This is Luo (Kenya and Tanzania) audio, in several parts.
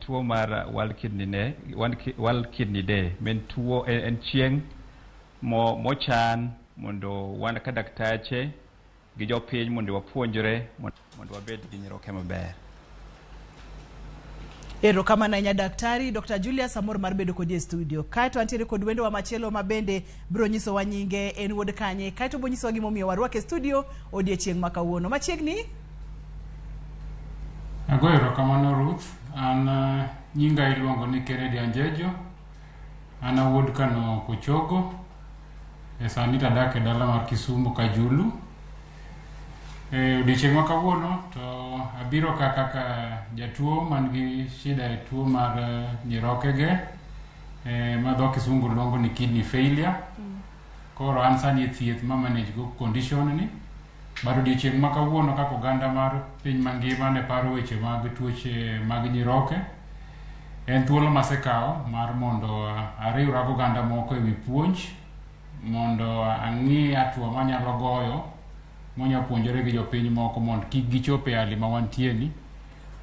Tuo mar World Kidney ne World Kidney Day en tuo en chieng' mo mochan mondo wan ka daktache gi jopiny mondo wapuonjre mondo wabed gi nyiroke maber. Erokamano ahinya daktari Dr. Julius, amor mar bedo kodi e studio. Kaeto antiere kod wendowa machielo ma bende biro nyisowa nyinge, en wuod kanye, kaeto biro nyisowa gimomiyo warwake e studio odiechieng' ma kawuono. Machiegni. Agoyo erokamano Ruth. An nyinga iluongo ni Kennedy Anjejo. An awuod Kano Kochogo. E sani to adak e dala mar Kisumu Kajulu. E odiechieng' ma kawuono to abiro ka kaka jatuo man gi shida e tuo mar nyirokege ma dho kisungu luongo ni kidney failure. Koro an sani e thieth ma manage go condition ni. But odiechieng' ma kawuono kaka oganda mar piny mangima ne paro weche mag tuoche mag nyiroke, en thuolo masekawo mar mondo ariwra gi oganda moko ewi puonj mondo ang'i hatua manyalo goyo mwanya puonjore gi jopiny moko mondo kik gichop e hali ma wantie ni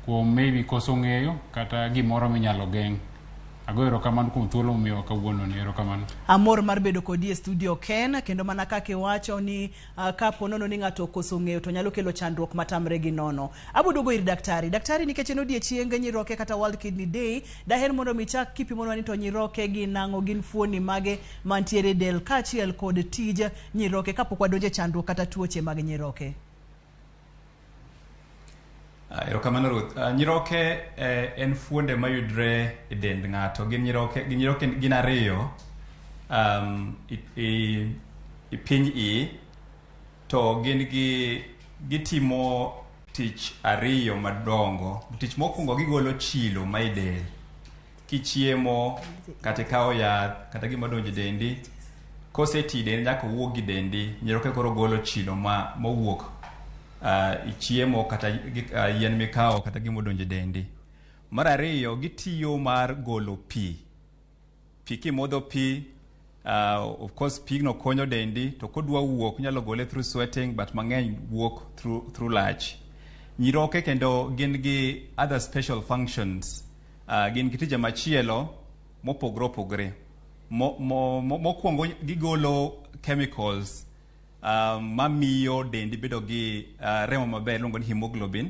kuom maybe koso ng'eyo kata gimoro minyalo geng'. Agoyo erokamano kuom thuolo momiyowa kawuono ni. Erokamano. Amor mar bedo kodi e studio Ken, kendo mana kaka iwacho ni kapo nono ni ng'ato okoso ng'eyo to nyalo kelo chandruok matamre gi nono. Abo duogo ir daktari. Daktari, nikech en odiechieng nyiroke kata World Kidney Day, daher mondo mi chak kipimonwa ni to nyiroke gin nang'o, gin fuoni mage mantiere e del kaachiel kod tij nyiroke kapok wadonjo e chandruok kata tuoche mag nyiroke. Erokamano Ruth. Nyiroke en fuonde mayudre e dend ng'ato. Gin nyiroke, gin nyiroke gin ariyo i piny i to gin gi gitimo tich ariyo madongo. Tich mokwongo gigolo chilo ma e del. Kichiemo kata ikawo yath kata gima donjo e dendi, koseti dendi nyaka owuog gi dendi. Nyiroke koro golo chilo ma mowuok i chiemo kata yien mikawo kata gima odonjo e dendi. Mar ariyo, gitiyo mar golo pi. Pi kimodho pi, of course pigno konyo dendi, to kodwa wuok inyalo gole through sweating, but mang'eny wuok through lach. Nyiroke kendo gin gi other special functions. Gin gi tije machielo mopogore opogore. Mokwongo gigolo chemicals mamiyo dendi bedo gi remo maber iluongo ni hemoglobin,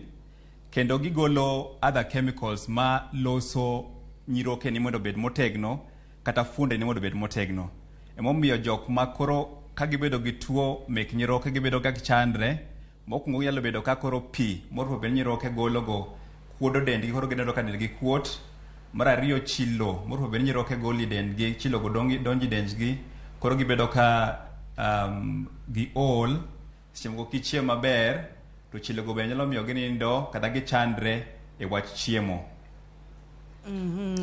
kendo gigolo other chemicals ma loso nyirokeni mondo obed motegno kata fuondeni mondo obed motegno. Emomiyo jok ma koro ka gibedo gi tuo mek nyiroke gibedo ka gichandre, mokwongo ginyalo bedo ka koro pi moro bed ni nyiroke gologo kuodo dendgi koro gineno ka dendgi kuot. Mar ariyo chilo moro bed ni nyiroke golo e dendgi, chilo go donjo e dendgi, koro gibedo ka giol. Seche moko kichiemo maber to chilo go be nyalo miyo ginindo kata gichandre e wach chiemo.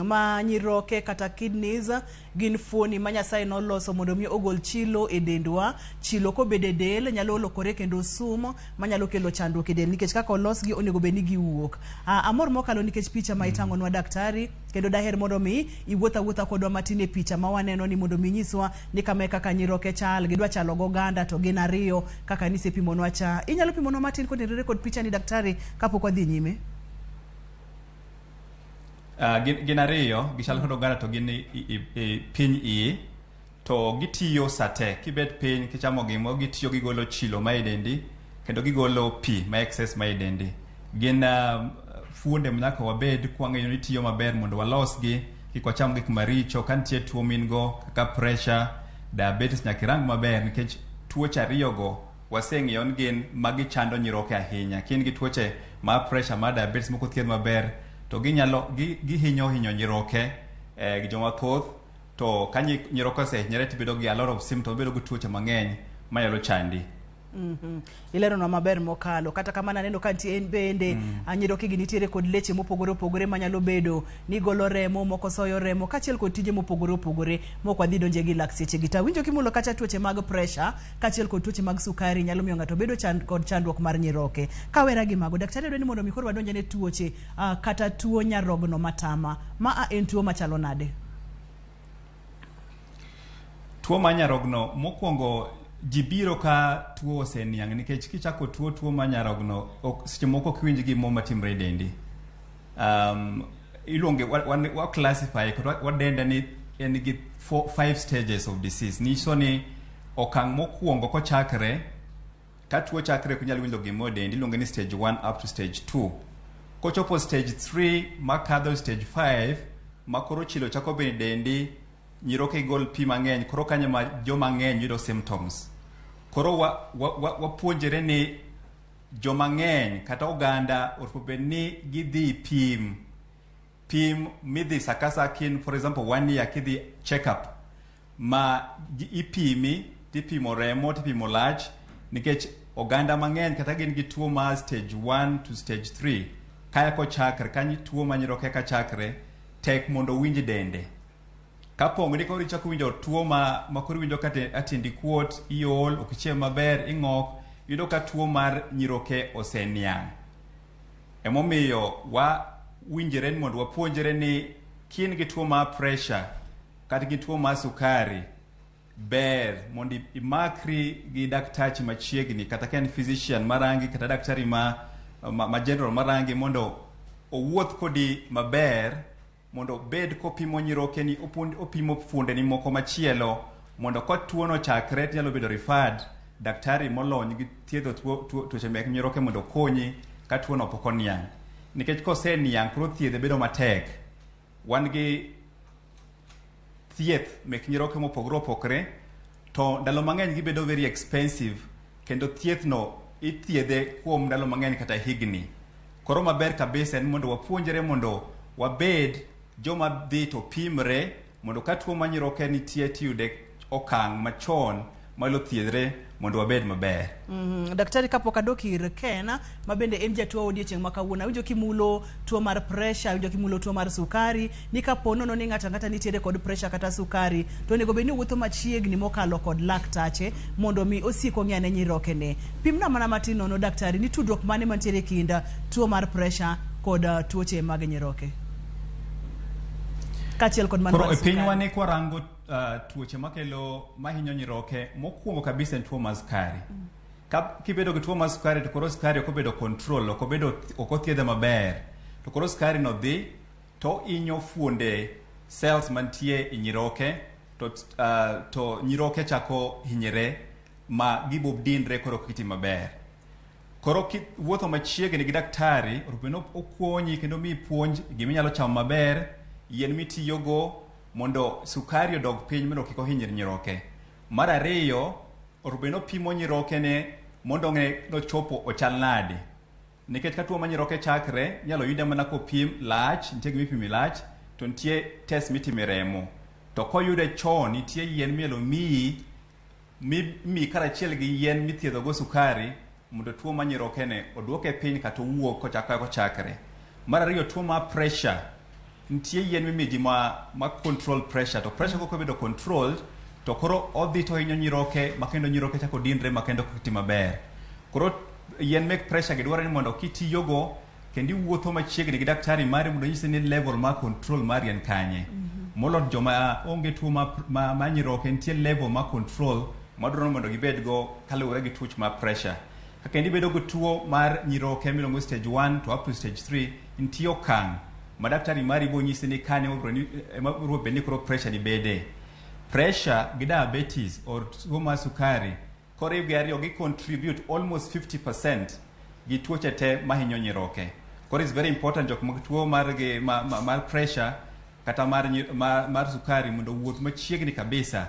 Ma nyiroke kata kidneys gin fuoni ma Nyasaye noloso mondo mi ogol chilo e dendwa. Chilo kobedo e del nyalo lokore kendo sum manyalo kelo chandruok e del nikech kaka olosgi onego bed ni giwuok. Amor mokalo nikech picha ma itang'onwa daktari, kendo daher mondo mi iwuoth awuotha kodwa matin e picha ma waneno ni mondo mi nyiswa ni kama e kaka nyiroke chal, gidwa chalo goganda to gin ariyo kaka nisepimonwa cha. Inyalo pimonwa matin kotenore kod picha ni daktari kapok wadhi nyime? Gin ariyo, gichal kod oganda to gin i piny i to gitiyo sate. Kibet piny kichamo gimoro gitiyo gigolo chilo ma e dendi kendo gigolo pi ma excess ma e dendi. Gin fuonde ma nyaka wabed kwang'eyo ni tiyo maber mondo walosgi, kik wacham gik maricho. Ka nitie tuo min go kaka pressure, diabetes, nyaka irang maber nikech tuoche ariyogo waseng'eyo ni gin magichando nyiroke ahinya. Ka in gi tuoche mar pressure, mar diabetes mok othiedh maber to ginyalo gihinyo hinyo nyiroke gi joma thoth, to ka nyiroke osehinyore tibedo gi a lot of symptoms, ibedo gi tuoche mang'eny manyalo chandi. Ileronwa maber mokalo. Kata kamano aneno ka nitie bende nyiroke gi nitiere kod leche mopogore opogore manyalo bedo ni golo remo, moko soyo remo, kaachiel kod tije mopogore opogore mok wadhi donje gi lak seche gi. To awinjo kimulo kacha tuoche mag pressure kaachiel kod tuoche mag sukari nyalo miyo ng'ato bedo kod chandruok mar nyiroke. Kawera gi mago, daktari dwa ni mondo mi koro wadonje ne tuoche kata tuo nyarogno matama. Ma en tuo machalo nade? Tuo mar nyarogno mokwongo ji biro ka tuo oseniang' nikech kichako tuo mar nyarogno seche moko ok iwinj gimoro matimre e dendi. Iluonge wa classify kata wadende ni en gi 5 stages of disease. Nyiso ni okang' mokwongo kochakre, ka tuo chakre ok inyal winjo gima e dendi, iluonge ni stage 1 up to stage 2. Kochopo stage 3 makadho stage 5 ma koro chilo chako bedo e dendi, nyiroke gol pi mang'eny, koro kanyo ma joma ng'eny yudo symptoms. Koro wapuonjre ni joma ng'eny kata oganda onego bed ni gidhi pim pim midhi sa ka sa kin, for example, one year kidhi check up ma ipimi, tipimo remo, tipimo lach, nikech oganda mang'eny kata gin gi tuo mar stage 1 to stage 3 kaya kochakre kanyo, tuo ma nyiroke ka chakre tek mondo owinj dende. Kapong ni koro ichako winjo tuo ma koro iwinjo ka tiendi kuot, iol, ok ichiem maber, ing'ok, yudo ka tuo mar nyiroke oseniang'. Emomiyo wa winjre ni mondo wapuonjre ni kin gi tuo mar pressure kata gi tuo mar sukari, ber mondo imakri gi daktachi machiegni, kata ka en physician marangi kata daktari ma general marangi, mondo owuoth kodi maber, mondo obed kopimo nyirokeni, opimo fuondeni moko machielo, mondo ka tuono chakre tinyalo bedo referred daktari molony gi thiedho tuoche mek nyiroke mondo okonyi ka tuono pok oniang', nikech koseniang' koro thiedhe bedo matek. Wan gi thieth mek nyiroke mopogore opogore, to ndalo mang'eny gibedo very expensive, kendo thieth no ithiedhe kuom ndalo mang'eny kata higni. Koro maber kabisa en mondo wapuonjre mondo wabed joma dhi to pimre, mondo ka tuo mar nyiroke nitie tiyude okang' machon malo thiedhre mondo wabed maber. Daktari, kapok adok ir Ken ma bende en jatuo odiochieng' ma kawuono, awinjo kimulo tuo mar pressure, awinjo kimulo tuo mar sukari, ni kapo nono ni ng'ato ang'ata nitiere kod pressure kata sukari, to onego bed ni wuotho machiegni mokalo kod laktache mondo mi osik ong'i ane nyirokene. Pimna mana matin nono, daktari, ni tudruok mane mantiere e kind tuo mar pressure kod tuoche mag nyiroke kaachiel kod mano Koro mar e pinywa sukari. Ni kwarango tuoche makelo mahinyo nyiroke, mokwongo kabisa en tuo mar sukari. Ka kibedo gi tuo mar sukari to koro sukari ok obedo control, ok obedo, ok othiedhe maber, to koro sukari no dhi to inyo fuonde cells mantie e nyiroke, to nyiroke chako hinyre ma gibo dinre, koro ok giti maber. Koro kiwuotho machiegni gi daktari, onego okonyi kendo miyi puonj giminyalo chamo maber, yien mitiyogo mondo sukari odog piny mondo kik ohiny nyiroke. Mar ariyo, onego bed ni opimo nyirokene mondo ong'e nochopo ochal nade, nikech ka tuo mar nyiroke chakre, inyalo yude mana kopim lach. Nitie gima ipimo e lach, to nitie test mitimo e remo, to koyude chon nitie yien minyalo miyi mi karachiel gi yien mithiedhogo sukari mondo tuo mar nyirokene oduoke piny kata owuog kochak kochakre. Mar ariyo, tuo mar pressure, nitie yien mimiyo ji ma control pressure, to pressure kok obedo controlled to koro odhi to hinyo nyiroke ma kendo nyiroke chako dinre ma kendo ok ti maber. Koro yien mek pressure gi dwaro ni mondo kitiyogo kendo iwuotho machiegni gi daktari mari mondo onyisi ni level mar control mari en kanye. Moloyo joma onge tuo ma nyiroke, nitie level mar control madwaro ni mondo gibedgo kaluwore gi tuoch mar pressure. Ka kendo ibedo gi tuo mar nyiroke miluongo stage 1 to up to stage 3, nitie okang' ma daktari mari bo nyisi ni kane ema biro bed ni koro pressure ni bede. Pressure gi diabetes or tuo mar sukari koriw gi ariyo gi contribute almost 50% gi tuoche te mahinyo nyiroke. Koro it's very important jok mag tuo mar, gi, ma, ma, mar pressure kata mar sukari mondo owuoth machiegni kabisa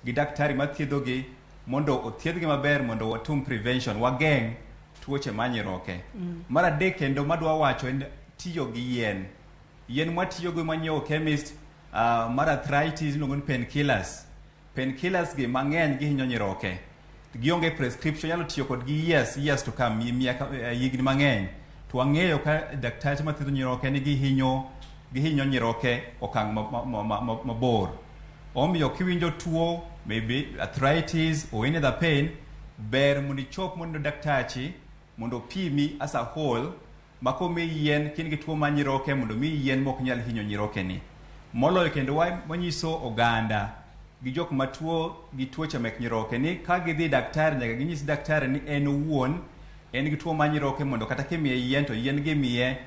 gi daktari mathiedhogi mondo othiedhgi maber mondo watum prevention, wageng' tuoche ma nyiroke. Mar adek kendo madwa wacho en tiyo gi yien. Yien mwatiyogo mwanyiewo chemist mar arthritis iluongo ni painkillers. Painkillers gi mang'eny gihinyo nyiroke. Gionge prescription, nyalo tiyo kodgi years to come, miaka, higni mang'eny. To wang'eyo ka daktache mathiedho nyiroke ni gihinyo nyiroke okang' mabor. Omiyo kiwinjo tuo, maybe arthritis or any other pain, ber mondo ichop mondo daktachi mondo opimi as a whole, ma komiyi yien kin gi tuo mar nyiroke mondo miyi yien mok nyal hinyo nyiroke ni. Moloyo kendo wanyiso oganda gi jok matuo gi tuoche mek nyiroke ni ka gidhi daktari nyaka ginyis daktari ni en owuon en gi tuo mar nyiroke, mondo kata kimiye yien to yien gimiye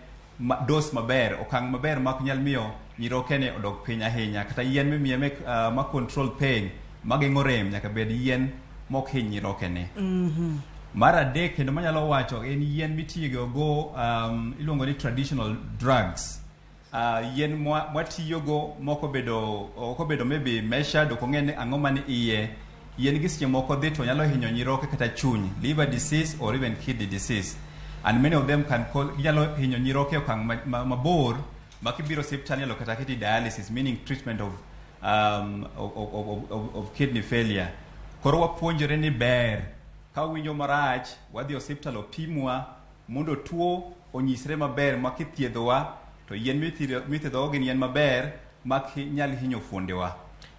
Dose maber, okang' maber mak nyal miyo nyirokene odok piny ahinya. Kata yien mimiye mek, ma control pain, mageng'o rem, nyaka bed yien mok hiny nyirokene. Mar adek kendo manyalo wacho en yien mitiyogo, iluongo ni traditional drugs. Yien mwatiyogo moko bedo ok obedo maybe measured, ok ong'e ni ang'o man iye. Yien gi seche moko dhi to nyalo hinyo nyiroke kata chuny, liver disease or even kidney disease. And many of them can cause, ginyalo hinyo nyiroke e okang' mabor ma kibiro osiptal inyalo kata keti dialysis, meaning treatment of kidney failure. Koro wapuonjore ni ber ka wawinjo marach, wadhi e osiptal opimwa mondo tuo onyisre maber ma kithiedhowa to yien mithiedhogo gin yien maber mak nyal hinyo fuondewa.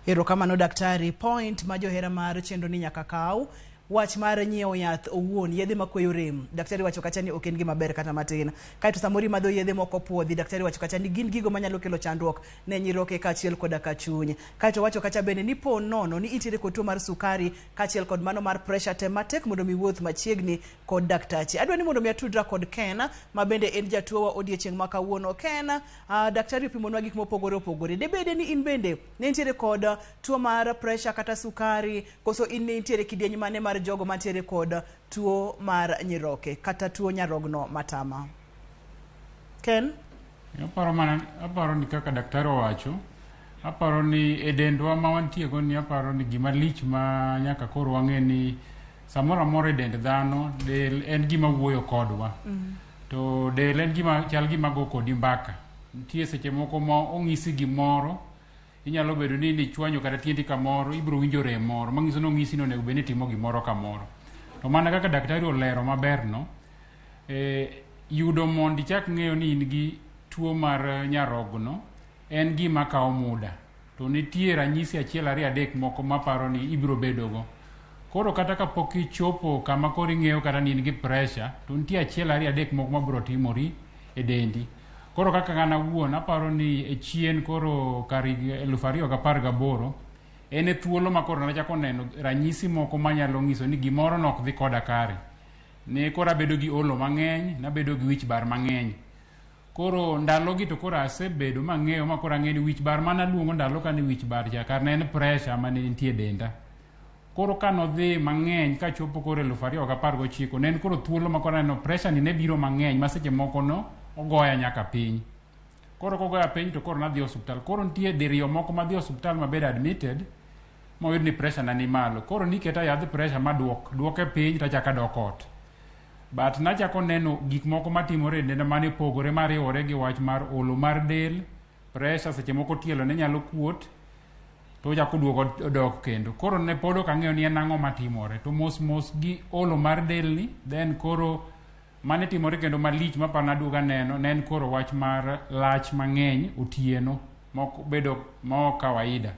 Erokamano daktari. Point ma johera mar chenro ni nyaka kaw wach mar nyiewo yath owuon, yedhe makweyo rem. Daktari wacho kacha ni ok en gima ber kata matin. Kaeto samoro imadho yedhe moko puodhi, daktari wacho kacha ni gin gigo manyalo kelo chandruok ne nyiroke kaachiel koda ka chuny. Kaeto wacho kacha bende ni po nono ni intiere kod tuo mar sukari kaachiel kod mano mar pressure, tem matek mondo mi wuoth machiegni kod daktachi. Adwa ni mondo mi atudra kod Ken ma bende en jatuo wa odiechieng' ma kawuono. Ken, daktari opimonwa gik mopogore opogore. Debede ni in bende ne intiere kod tuo mar pressure kata sukari, koso in ne intiere kidieny mane mar jogo mantiere kod tuo mar nyiroke kata tuo nyarogno matama? Ken? Aparo mana, aparo ni kaka daktari owacho, aparo ni e dendwa ma wantie go ni, aparo ni gima lich ma nyaka koro wang'e ni samoro amora e dend dhano, del en gima wuoyo kodwa. To del en gima chal gima go kodi mbaka. Nitie seche moko ma ong'isi gimoro, inyalo bedo ni nichwanyo kata tiendi kamoro, ibiro winjo rem moro, manyiso ni ong'isi ni onego bed ni itimo gimoro kamoro. To mana kaka daktari olero maber no, yudo mondo ichak ng'eyo ni in gi tuo mar nyarogno en gima kawo muda. To nitie ranyisi achiel ariyo adek moko maparo ni ibiro bedogo. Koro kata kapok ichopo kama koro ing'eyo kata ni in gi pressure, to nitie achiel ariyo adek moko mabiro timori e dendi. Koro kaka an awuon, aparo ni e chien koro kar 2018, en e thuolo ma koro nachako neno ranyisi moko manyalo nyiso ni gimoro nok dhi koda kare. Ne koro abedo gi olo mang'eny, nabedo gi wich bar mang'eny. Koro ndalogi to koro asebedo mang'eyo ma koro ang'eyo ni wich bar manaluongo ndalo ka ni wich bar cha kar ne en pressure mane nitie e denda. Koro kanodhi mang'eny kachopo koro 2019, ne en koro thuolo ma koro aneno pressure ni ne biro mang'eny ma seche moko no ogoya nyaka piny. Koro kogoya piny to koro nadhi osuptal. Koro nitie diriyo moko madhi osuptal mabedo admitted moyud ni pressure na ni malo. Koro niketa yadh pressure maduok, duoke piny tachako adok ot. But nachako neno gik moko matimore e denda mane pogore mariwore gi wach mar olo mar del, pressure seche moko tielo ne nyalo kuot, to ochako duogo odok kendo. Koro ne pod ok ang'eyo ni en ang'o matimore. To mos mos gi olo mar del ni, then koro mane timore kendo malich maparo naduogo aneno, ne en koro wach mar lach mang'eny otieno, mok bedo ma ok kawaida.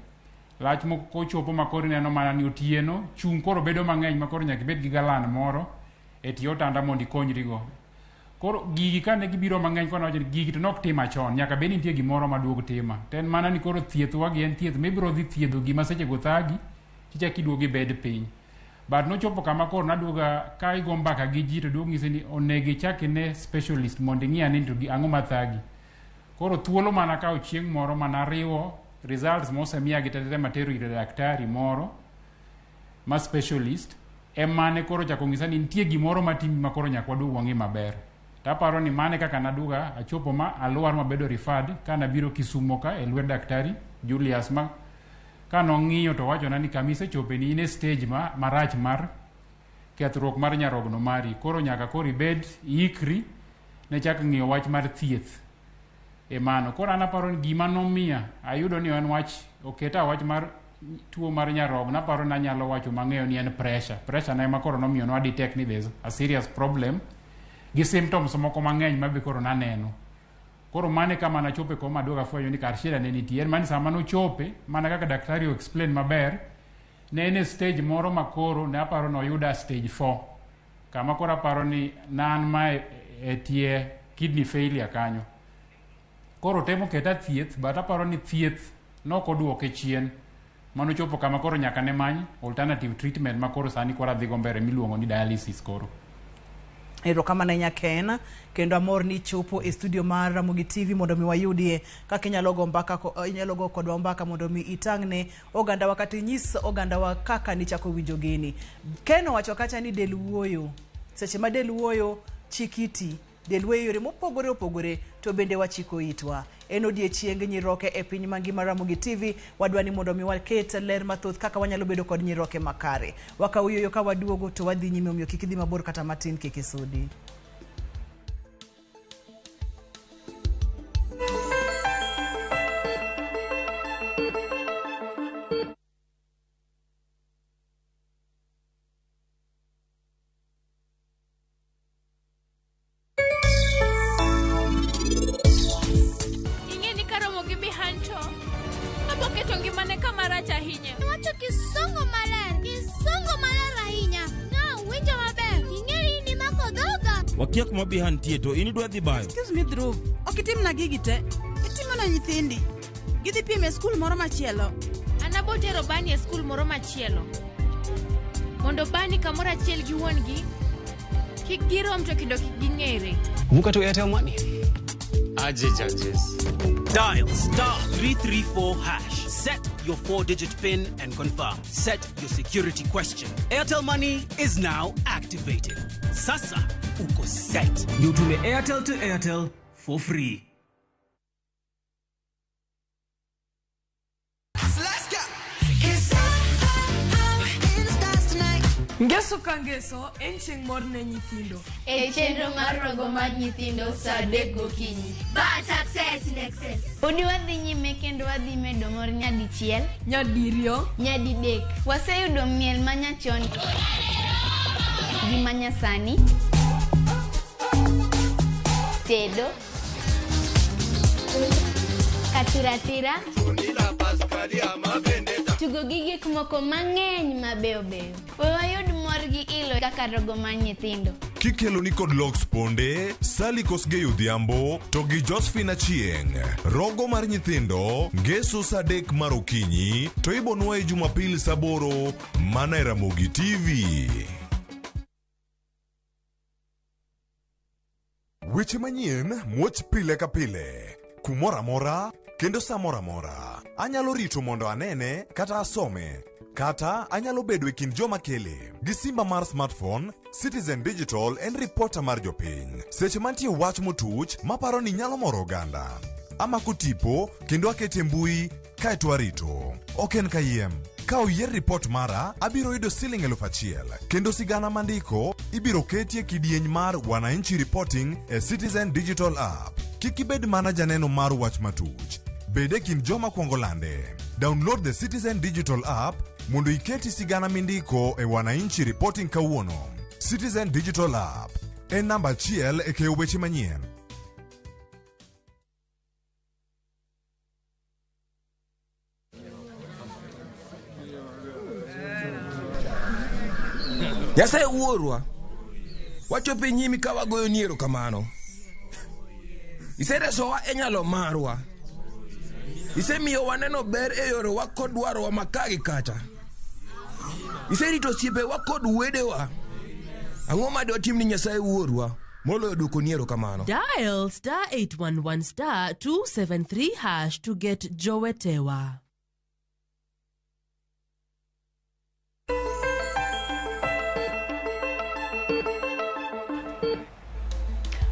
Lach moko kochopo ma koro ineno mana ni otieno, chung' koro bedo mang'eny ma koro nyaka ibed gi galan moro e tie otanda mondo ikonyrigo. Koro gigi kane gibiro mang'eny koro nawacho ni gigi to nok tima chon, nyaka bed ni nitie gimoro maduog tima. To en mana ni koro thiethwa gi en thieth mibiro dhi thiedho gima sechego thagi, tichako iduogo ibed piny. But nochopo kama koro naduoga ka igo mbaka gi ji to duogo ng'isi ni onego ichak ine specialist mondo ing'i ane ni to ang'o mathagi. Koro thuolo mana kawo chieng' moro manariwo results mosemiya gi tete matero ir daktari moro ma specialist, emane koro ochako ng'isa ni nitie gimoro matimi ma koro nyaka waduog wang'i maber. To aparo ni mane kaka naduoga achopo ma alwar mabedo referred ka nabiro Kisumo ka e lwet daktari Julius ma kanong'iyo to wachona ni kama isechope ni in e stage ma marach mar kethruok mar nyarogno mari. Koro nyaka koro ibed iikri ne chak ng'iyo wach mar thieth e mano. Koro an aparo ni gima nomiya ayudo ni en wach oketa wach mar tuo mar nyarogno, aparo ni anyalo wacho mang'eyo ni en pressure. Pressure na ema koro nomiyo nwa detect ni there's a serious problem gi symptoms moko mang'eny ma be koro naneno. Koro mane kama nachope koma aduogo afwenyo ni kar shida ne nitie. En mani sama nochope, mana kaka daktari o explain maber, ne en e stage moro ma koro ne aparo noyuda stage 4. Kama koro aparo ni nan ma e tie kidney failure kanyo. Koro temo keta thieth, but aparo ni thieth nok oduoke chien. Mano chopo kama koro nyaka ne many alternative treatment ma koro sani koro adhi go mbele miluongo ni dialysis koro. Erokamano ahinya Ken, kendo amor ni ichopo e studio mar Ramogi TV mondo mi wayudie kaka inyalo go mbaka inyalo go kodwa mbaka mondo mi itang'ne ogandawa kata inyis ogandawa kaka nichako winjo gini. Ken owacho kacha ni del wuoyo. Seche ma del wuoyo, chik iti. Del wuoyo e yore mopogore opogore to bende wachiko itwa. En odiechieng nyiroke e piny mangima Ramogi TV, wadwa ni mondo mi waket ler mathoth kaka wanyalo bedo kod nyiroke makare. Wakawo yueyo ka waduogo to wadhi nyime omiyo kik idhi mabor kata matin kik isudi. Ing'e ni karomo gi Bihancho, abo keto ngimane kama rach ahinya. Iwacho kisungu maler, kisungu maler ahinya. No, winjo maber. Ing'e ni in imako dhoga. Wakia kuma Biha nitie to in idwa dhi bayo. Excuse me Dhruv, ok itimna gigi te. Itimo na nyithindi. Gidhi piem e skul moro machielo. An abo tero Bani e skul moro machielo. Mondo Bani kamoro achiel gi wuon-gi kik girom to kendo kik ging'ere. Vuka to Airtel Money. Aje judges. Dial star 334 hash. Set your 4-digit PIN and confirm. Set your security question. Airtel Money is now activated. Sasa uko set. Ndio utume Airtel to Airtel for free. Ngeso ka ngeso en chieng' mor ne nyithindo. E chenro mar rogo mar nyithindo saa 3 gokinyi. Bad success in excess. Podi wadhi nyime kendo wadhi medo mor nyadichiel, Nyadiriyo, nyadidek. Waseyudo miel manyachon gi manyasani. Tedo. Katiratira. Tugo gi gik moko mang'eny mabeyo beyo. We wayud mor gi ilo kaka rogo mar nyithindo. Kikelo ni kod Lox Ponde, Sally Kosgei Odhiambo to gi Josephine Achieng'. Rogo mar nyithindo, ngeso saa 3 mar okinyi to ibonwaye Jumapil saa 8 mana e Ramogi TV. Weche manyien muoch pile ka pile, kumoro amora kendo saa moro amora. Anyalo rito mondo anene kata asome, kata anyalo bedo e kind joma kele. Gi simba mar smartphone, Citizen Digital en ripota mar jopiny. Seche mantie wach motuch maparo ni nyalo moro oganda. Amako tipo kendo akete mbui kaeto arito. Ok en kayiem. Ka oyier ripot mara, abiro yudo siling 1000 kendo sigana mandiko ibiro ketie kidieny mar Wananchi Reporting e Citizen Digital App. Kik ibed mana janeno mar wach matuch. Bed e kind joma kwongo lande. Download the Citizen Digital App mondo iketi sigana mindiko e Wananchi Reporting kawuono. Citizen Digital App en namba 1 e keyo weche manyien. Nyasaye wuorwa, wachopo e nyimi ka wagoyoni erokamano. Iseresowa e nyalo marwa. Isemiyo waneno ber e yorewa kod dwarowa maka gi kacha. Iserito osiepewa kod wedewa. Ang'o ma dwatim ni Nyasaye wuorwa moloyo dwokoni erokamano? Dial star 811 star 273 hash to get Jowetewa.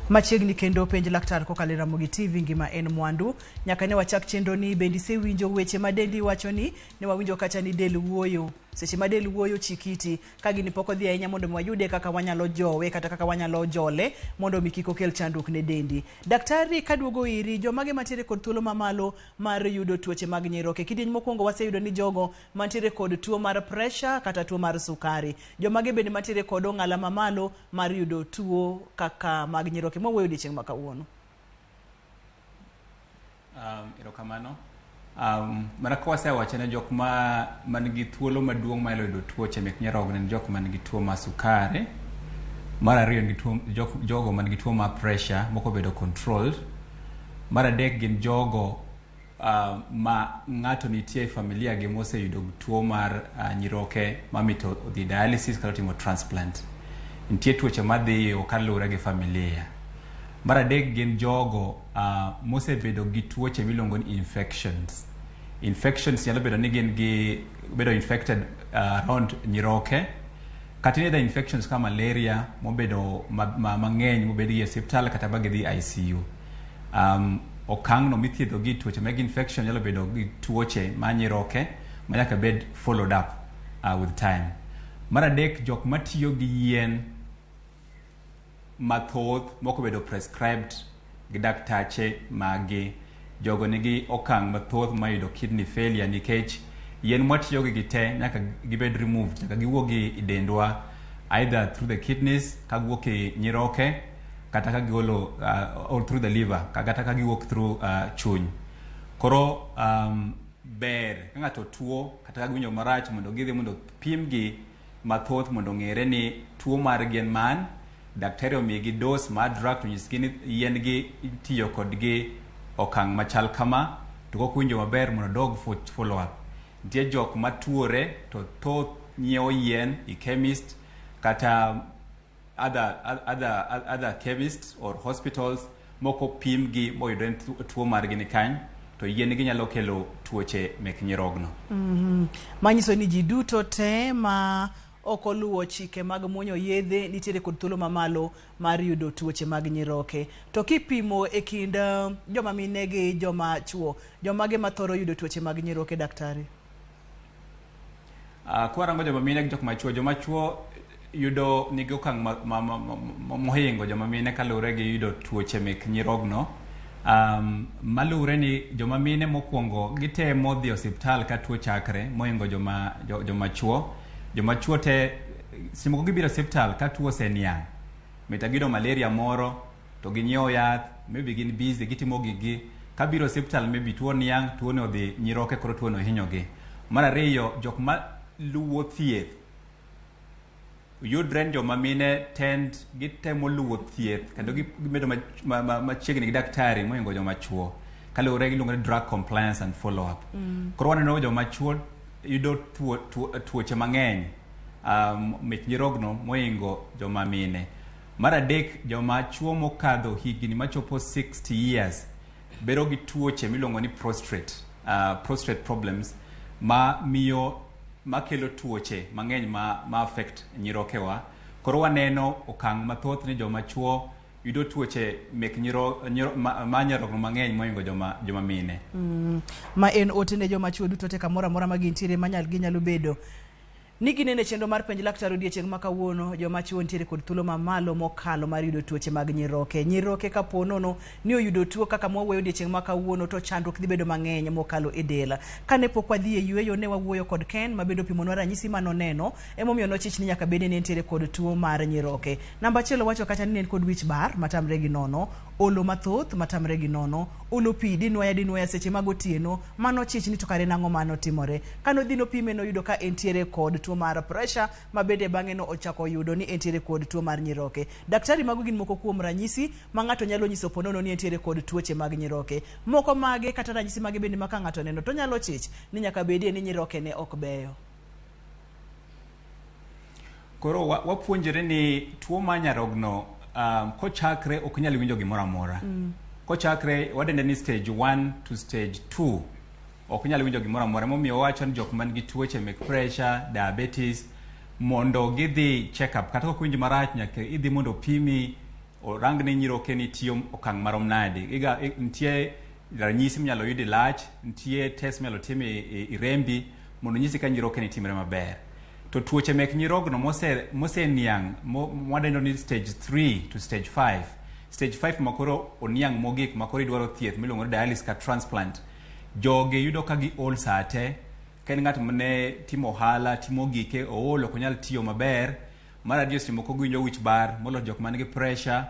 Machiegni kendo penj laktar kokalo e Ramogi TV ngima en mwandu. Nyaka ne wachak chenro ni bende isewinjo weche ma dendi wacho ni ne wawinjo kacha ni del wuoyo. Seche ma del wuoyo chikiti ka gini pok odhi ahinya mondo mi wayude kaka wanyalo jowe kata kaka wanyalo jole mondo mi kik okel chandruok ne dendi. Daktari kaduogo iri jomage mantiere kod thuolo mamalo mar yudo tuoche mag nyiroke. Kidieny mokwongo waseyudo ni jogo mantiere kod tuo mar pressure kata tuo mar sukari. Jomage bende mantiere kod ong'ala mamalo mar yudo tuo kaka mag nyiroke mwawuoyo odiechieng' ma kawuono. Erokamano. Mana kaka wasewacho ne jok ma man gi thuolo maduong' mar yudo tuoche mek nyarogno en jok man gi tuo mar sukari. Mar ariyo en gi tuo, jogo man gi tuo mar pressure mok obedo controlled. Mar adek gin jogo ma ng'ato nitie e familia gi moseyudo tuo mar nyiroke mamito odhi dialysis kata timo transplant. Nitie tuoche madhiyo kaluwore gi familia. Mar adek gin jogo mosebedo gi tuoche miluongo ni infections. Infections nyalo bedo ni gin gi bedo infected around nyiroke kata any other infections kaka malaria mobedo mang'eny mobed gi e osiptal kata ba gidhi ICU. Okang' no mithiedho gi tuoche mag infection nyalo bedo gi tuoche ma nyiroke ma nyaka bed followed up with time. Mar adek, jok matiyo gi yien mathoth mok obedo prescribed gi daktache magi, jogo nigi okang' mathoth mar yudo kidney failure nikech yien mwatiyo gi te nyaka gibed removed, nyaka giwuog e dendwa either through the kidneys ka giwuok e nyiroke kata ka gigolo or through the liver kata ka giwuok through chuny. Koro ber ka ng'ato tuo kata ka giwinjo marach mondo gidhi mondo pimgi mathoth mondo ong'ere ni tuo margi en man, daktari omigi dose mar drug to nyisgi ni yien gi itiyo kodgi okang' machal kama, to kok winjo maber mondo odog for follow up. Nitie jok matuore to thoth nyiewo yien e chemist kata other chemists or hospitals moko pimgi moyudre ni tuo margi ni kany, to yien gi nyalo kelo tuoche mek nyirogno. Manyiso ni ji duto te ma ok oluwo chike mag muonyo yedhe nitiere kod thuolo mamalo mar yudo tuoche mag nyiroke. To kipimo e kind joma mine gi joma chuo, jomage mathoro yudo tuoche mag nyiroke, daktari? Kwarango joma mine gi jok machuo, joma chuo yudo nigi okang' mohingo joma mine kaluwore gi yudo tuoche mek nyirogno. Maluwore ni joma mine mokwongo gitemo dhi osiptal ka tuo chakre mohingo joma chuo. Joma chuo te seche moko gibiro osiptal ka tuo oseniang'. Mita giyudo malaria moro to ginyiewo yath, maybe gin busy gitimo gigi. Kabiro osiptal maybe tuo niang', tuo no odhi nyiroke koro tuo no hinyogi. Mar ariyo, jok ma luwo thieth yudre ni joma mine tend gitemo luwo thieth kendo gibedo machiegni gi daktari mohingo joma chuo kaluwore gi iluongo ni drug compliance and follow up. Koro waneno joma chuo yudo tuoche mang'eny mek nyirogno mohingo joma mine. Mar adek, joma chuo mokadho higni machopo 60 years bedo gi tuoche miluongo ni prostate problems ma miyo makelo tuoche mang'eny ma affect nyirokewa. Koro waneno okang' mathoth ni joma chuo yudo tuoche mek ma nyarogno mang'eny mohingo joma mine. Ma en ote ne joma chuo duto te kamoro amora ma gintiere manyal ginyalo bedo ni ginene chenro mar penj laktar odiechieng' ma kawuono. Joma chuo nitiere kod thuolo mamalo mokalo mar yudo tuoche mag nyiroke. Nyiroke kapo nono ni oyudo tuo kaka mwawuoyo odiechieng' ma kawuono to chandruok dhi bedo mang'eny mokalo e del. Kane pok wadhi e yueyo ne wawuoyo kod Ken ma bende opimonwa ranyisi manoneno emomiyo nochich ni nyaka bede ni entiere kod tuo mar nyiroke. Namba achiel owacho kacha ni ne en kod wich bar matamre gi nono, olo mathoth matamre gi nono, olo pi dinwoya seche mag otieno, mano chich ni to kare nang'o manotimore. Kanodhi nopime noyudo ka entiere kod tuo mar pressure ma bende bang'e no ochako yudo ni entiere kod tuo mar nyiroke. Daktari, mago gin moko kuom ranyisi ma ng'ato nyalo nyiso ponono ni entiere kod tuoche mag nyiroke. Moko mage kata ranyisi mage bende ma ka ng'ato oneno to nyalo chich ni nyaka bedie ni nyiroke ne ok beyo. Koro wapuonjore ni tuo mar nyarogno kochakre ok inyal winjo gimoro amora. Kochakre wadende ni stage 1 to stage 2 ok inyal winjo gimoro amora. Emomiyo wawacho ni jok man gi tuoche mek pressure, diabetes mondo gidhi check up kata kok iwinj marach nyaka idhi mondo opimi orang ni nyiroke ni tiyo okang' marom nade. Nitie ranyisi minyalo yud e lach, nitie test minyalo tim e rembi mondo nyisi ka nyiroke ni timre maber. To tuoche mek nyirogno moseniang' mwadendo ni stage 3 to stage 5. Stage 5 makoro oniang' mogik makoro idwaro thieth miluongo ni dialysis ka transplant. Jogi yudo ka giol saa te, ka en ng'at mane timo ohala, timo gike, ool ok onyal tiyo maber. Mar ariyo seche moko giwinjo wich bar moloyo jok man gi pressure.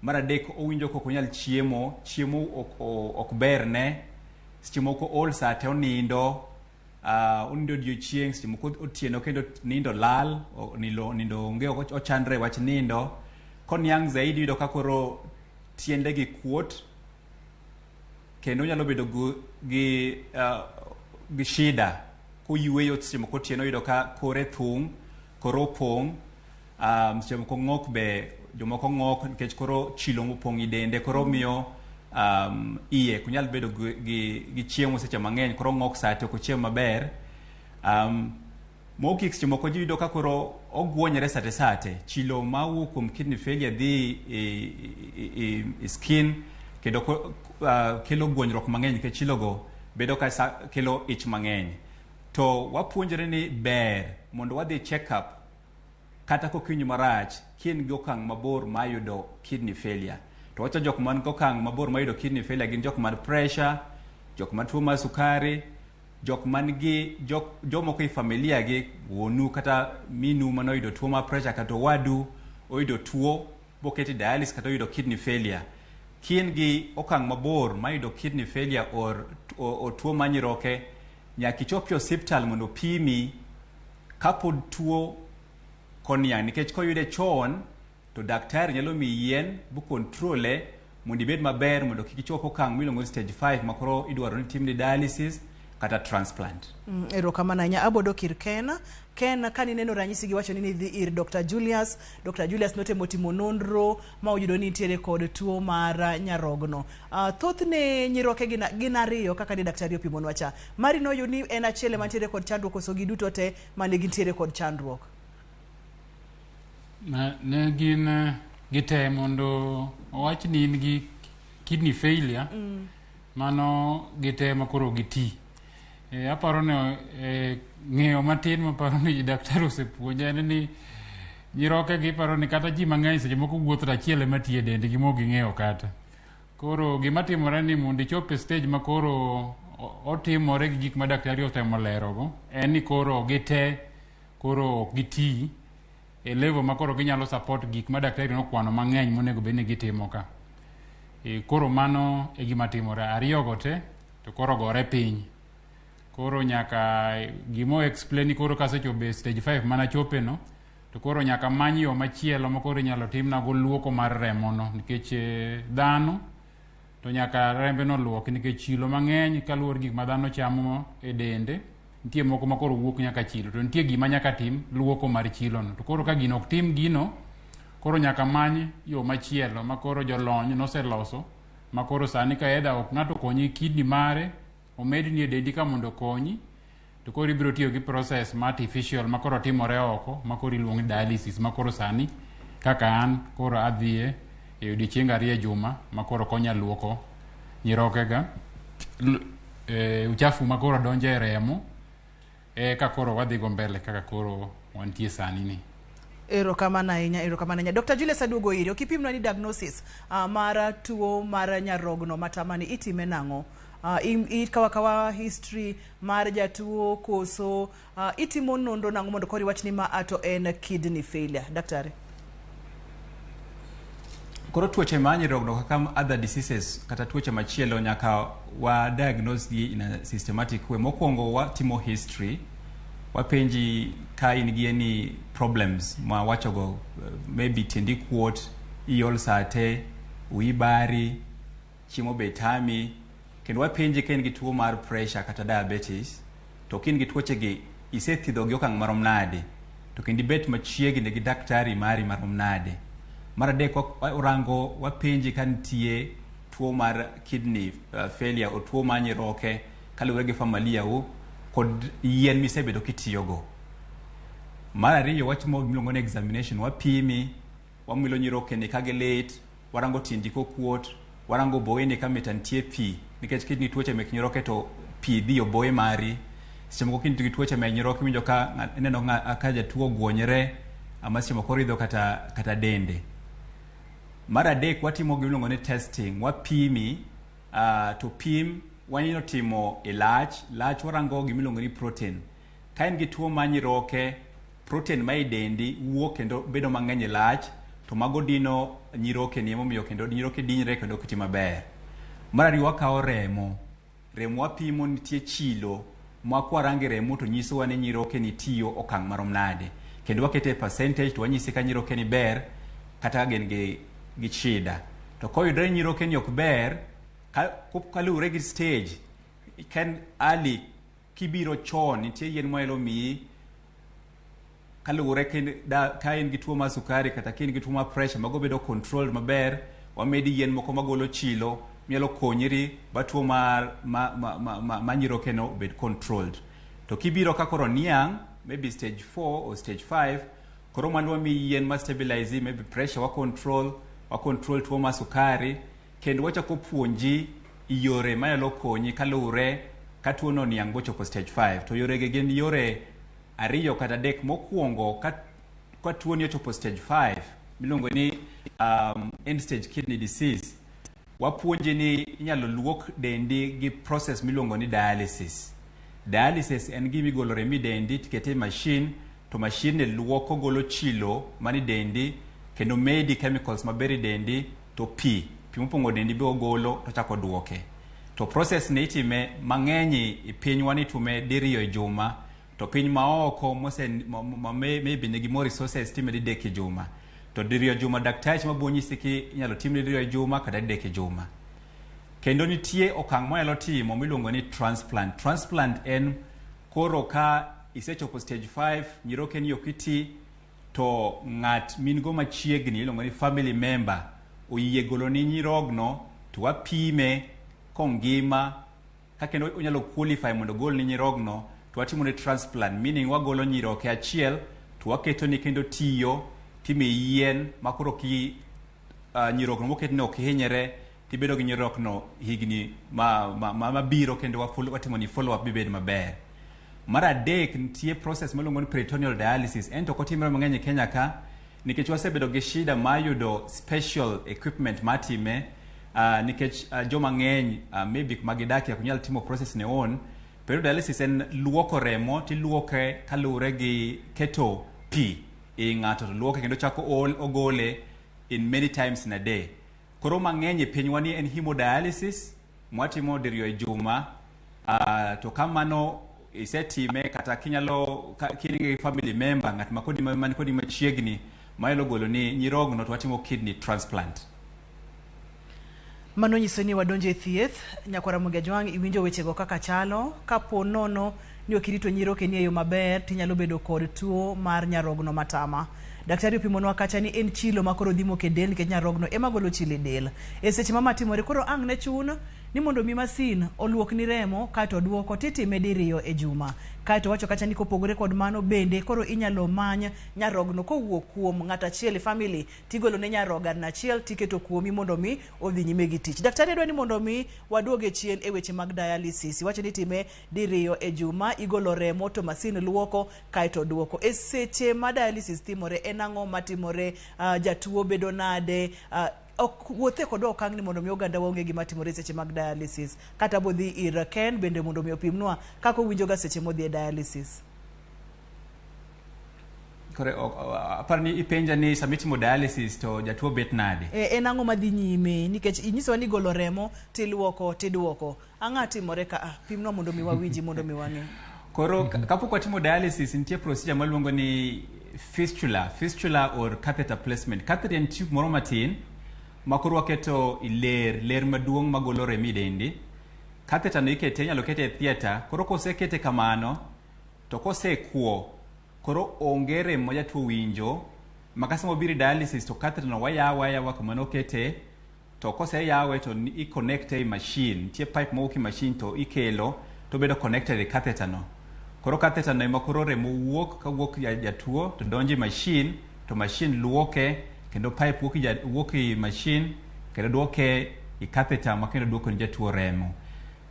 Mar adek owinjo ka ok onyal chiemo, chiemo ok berne. Seche moko ool saa te onindo, onindo odiochieng', seche moko otieno kendo nindo lal, nindo onge, ochandre wach nindo. Koniang' zaidi iyudo ka koro tiende gi kuot, kendo onyalo bedo gi shida koyueyo seche moko otieno iyudo ka kore thung', kore opong'. Seche moko ng'ok be jomoko ng'ok nikech koro chilo mopong' i dende koro miyo iye ok nyal bedo gi chiemo seche mang'eny koro ng'ok sate ok ochiem maber. Mogik seche moko ji yudo ka koro ogwonyore sate sate chilo mawuok kuom kidney failure dhi e skin kendo kelo gwonyruok mang'eny nikech chilo go bedo ka kelo ich mang'eny. To wapuonjre ni ber mondo wadhi check up kata kokinyi marach kin gi okang' mabor mar yudo kidney failure. To wacho jok man gi okang' mabor mar yudo kidney failure gin jok man pressure, jok man tuo mar sukari, jok man gi jomoko e familia gi wuonu kata minu manoyudo tuo mar pressure kata owadu oyudo tuo boketi dialysis kata oyudo kidney failure. Kin gi okang' mabor mar yudo kidney failure or tuo mar nyiroke, nyaka ichop e osiptal mondo pimi kapod tuo koniang' nikech koyude chon to daktari nyalo miyi yien bu control mondo ibed maber mondo kik ichop okang' miluongo ni stage 5 ma koro idwaro ni timni dialysis kata transplant. Erokamano ahinya. Abodok ir Ken. Ken, kanineno ranyisi gi wacho ni nidhi ir Dr. Julius. Dr. Julius notemo timo nonro ma oyudo ni nitiere kod tuo mar nyarogno. Thothne nyiroke gin ariyo kaka ne daktari opimonwa cha. Mari noyud ni en achiel ema nitiere kod chandruok koso giduto te mane gintiere kod chandruok? Ne gin gite mondo owach ni in gi kidney failure, mano gite ma koro giti. Aparo ni ng'eyo matin maparo ni daktari osepuonja en ni nyiroke gi paro ni kata ji mang'eny seche moko wuotho to achiel ema tiyo e dendgi mok ging'eyo kata. Koro gima timore ni mondo ichop e stage ma koro otimore gi gik ma daktari otemo lerogo en ni koro gite koro ok giti e level ma koro ginyalo support gik ma daktari nokwano mang'eny monego bed ni gitimo ka. Koro mano e gima timore. Ariyo go te to koro gore piny. Koro nyaka gimo explain koro kasechopo e stage 5 mana chope no to koro nyaka many yo machielo ma koro inyalo timna go luoko mar remo no nikech dhano to nyaka rembe no luoki nikech chilo mang'eny kaluwore gi gik ma dhano chamo e dende nitie moko ma koro wuok nyaka chilo to nitie gima nyaka tim luoko mar chilo no to koro ka gino ok tim gino koro nyaka many yo machielo ma koro jolony noseloso ma koro sani ka either ok ng'ato konyi kidney mare omedni e dendi ka mondo okonyi to koro ibiro tiyo gi process ma artificial ma koro timore oko ma koro iluongo ni dialysis ma koro sani kaka an koro adhiye e odiechienge ariyo e juma ma koro konya luoko nyirokega uchafu ma koro donjo e remo eka koro wadhi go mbele kaka koro wantie sani ni. Erokamano ahinya, erokamano ahinya. Dr. Julius aduogo iri, ok ipimnwa ni diagnosis mar tuo mar nyarogno matamani itime nang'o? Ikawo akawa history mar jatuo koso itimo nonro nang'o mondo koro iwach ni ma to en kidney failure? Daktari. Koro tuoche mar nyarogno kaka other diseases kata tuoche machielo nyaka wa diagnose gi in a systematic way. Mokwongo watimo history, wapenji ka in gi any problems ma wachogo, maybe tiendi kuot, iol sate, wiyi bari, chiemo be tami, kendo wapenji ka in gi tuo mar pressure kata diabetes, to ka in gi tuoche gi isethiedho gi okang' marom nade, to kendo ibet machiegni gi daktari mari marom nade. Mar adek warango wapenji ka nitie tuo mar kidney failure o tuo mar nyiroke kaluwore gi familia u kod yien misebedo kitiyogo. Mar ariyo watimo gimiluongo ni examination, wapimi, wamilo nyirokeni ka gilit, warango tiendi kokuot, warango boyeni ka mita nitie pi, nikech ka in gi tuoche mek nyiroke to pi dhi e boye mari. Seche moko ka in gi tuoche mek nyiroke iwinjo ka ineno ka jatuo ogwonyre ama seche moko oridho kata dende. Mar adek watimo gimiluongo ni testing, wapimi to pim wanyalo timo e lach, lach warango gimiluongo ni protein. Ka in gi tuo mar nyiroke, protein ma e dendi wuok kendo bedo mang'eny e lach, to mago dino nyirokeni emomiyo kendo nyiroke dinyre kendo ok ti maber. Mar ariyo wakawo remo, remo wapimo nitie chilo ma kwarango e remo to nyisowa ni nyirokeni tiyo okang' marom nade. Kendo wakete e percentage to wanyisi ka nyirokeni ber kata ka gin gi shida. To koyudore ni nyirokeni ok ber, kaluwore gi stage, ka en early kibiro chon nitie yien mwanyalo miyi Kaluwore ka in gi tuo mar sukari kata ka in gi tuo mar pressure, mago bedo controlled maber. Wamedi yien moko magolo chilo minyalo konyri ba tuo mar ma nyiroke no obed controlled. To kibiro ka koro niang', maybe stage 4 or stage 5, koro mano wamiyi yien ma stabilize maybe pressure, wa control tuo mar sukari, kendo wachako puonji yore manyalo konyi kaluwore ka tuo no niang' bochopo stage 5. To yoregi gin yore ariyo kata adek. Mokwongo, ka tuo ni ochopo stage 5 miluongo ni end stage kidney disease, wapuonji ni inyalo luok dendi gi process miluongo ni dialysis. Dialysis en gima igolo remo e dendi tikete e machine, to machine ni luoko, golo chilo mani dendi kendo medi chemicals maber e dendi, to pi mopong'o dendi be ogolo to chako duoke. To process ni itime mang'eny e pinywa ni itime diriyo e juma, to piny maoko mose ma maybe nigi more resources time didek e juma. To diriyo juma, daktachi mabo nyisi ki inyalo timne diriyo e juma kata didek e juma. Kendo nitie okang' mwanyalo timo miluongo ni transplant. Transplant en koro ka isechopo stage 5, nyirokeni ok iti, to ng'at min go machiegni iluongo ni family member oyie goloni nyirogno, to wapime kongima ka kendo onyalo qualify mondo ogolni nyirogno, to watimo ne transplant, meaning wagolo nyiroke achiel to waketoni kendo tiyo timiyi yien ma koro ki nyirokno moketne ok hinyre, tibedo gi nyirokno higni ma mabiro kendo watimo ni follow up bibed maber. Mar adek, nitie process miluongo ni peritoneal dialysis. En to ok otimre mang'eny e Kenya ka nikech wasebedo gi shida mar yudo special equipment matime, nikech joma ng'eny maybe kuma gidakie ok nyal timo process ne own. Peritoneal dialysis en luoko remo, tiluoke kaluwore gi keto pi i ng'ato to luoke kendo chako ogole in many times in a day. Koro mang'eny e pinywa ni en hemodialysis mwatimo diriyo e juma. To kamano isetime kata kinyalo ka in gi family member, ng'at ma kodi man kodi machiegni manyalo golo ni nyirogno, to watimo kidney transplant. Mano nyiso ni wadonjo e thieth. Nyakwar Ramogi Ajwang', iwinjo wechego kaka chalo. Kapo nono ni ok irito nyirokeni e yo maber, tinyalo bedo kod tuo mar nyarogno matama. Daktari opimonwa kacha ni en chilo ma koro dhi moko e del nikech nyarogno ema golo chilo e del. E seche ma matimore, koro ang' ne chun ni mondo mi masin oluokni remo kaeto oduoko, titime diriyo e juma. Kaeto wacho kacha ni kopogore kod mano bende koro inyalo many nyarogno kowuok kuom ng'at achiel e family, tigolo ne nyarogano achiel tiketo kuomi mondo mi odhi nyime gi tich. Daktari adwa ni mondo mi waduog e chien e weche mag dialysis. Iwacho ni itime diriyo e juma, igolo remo to masin luoko kaeto duoko. E seche ma dialysis timore, en ang'o matimore? Jatuo bedo nade? Ok wuothe kodwa okang' ni mondo mi oganda wa ong'e gima timore e seche mag dialysis. Kata bodhi ir Ken bende mondo mi opimnwa kaka owinjo ga seche modhi e dialysis. Kore aparo ni ipenja ni sama itimo dialysis to jatuo bet nade? E, en ang'o madhi nyime? Nikech inyisowa ni golo remo tiluoko tiduoko. Ang'o timore ka? Ah, pimnwa mondo mi wawinji, mondo mi wang'e. Koro kapok watimo dialysis, nitie procedure maluongo ni fistula or catheter placement. Catheter en tube moro matin ma koro waketo i ler maduong' magolo remo e dendi. Catheter no ikete, inyalo kete e theatre. Koro kosekete kamano, to kosekwo, koro onge rem ma jatuo winjo. Ma ka sama obiro e dialysis to catheter no wayawe ayawa kuma nokete, to koseyawe to i connect e machine. Nitie pipe mowuok e machine to ikelo to bedo connected e catheter no. Koro catheter no ema koro remo wuok kawuok jatuo to donjo e machine, to machine luoke kendo pipe wuok e machine kendo duoke e catheter ma kendo duoko ne jatuo remo.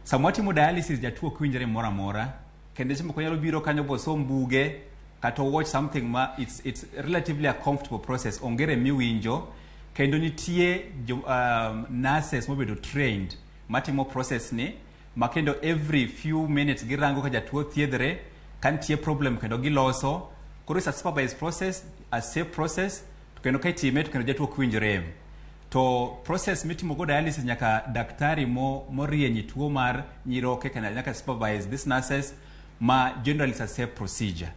Sama watimo dialysis, jatuo ok winj rem moro amora, kendo seche moko nyalo biro kanyo bosom buge kata watch something ma it's relatively a comfortable process. Onge rem miwinjo, kendo nitie nurses mobedo trained matimo process ni ma kendo every few minutes girango ka jatuo thiedhre, ka nitie problem kendo giloso. Koro it's a supervised process, a safe process, to kendo ka itime to kendo jatuo ok winj rem. To process mitimo go dialysis, nyaka daktari mo morieny e tuo mar nyiroke kendo nyaka supervise these nurses, ma generally it's a safe procedure.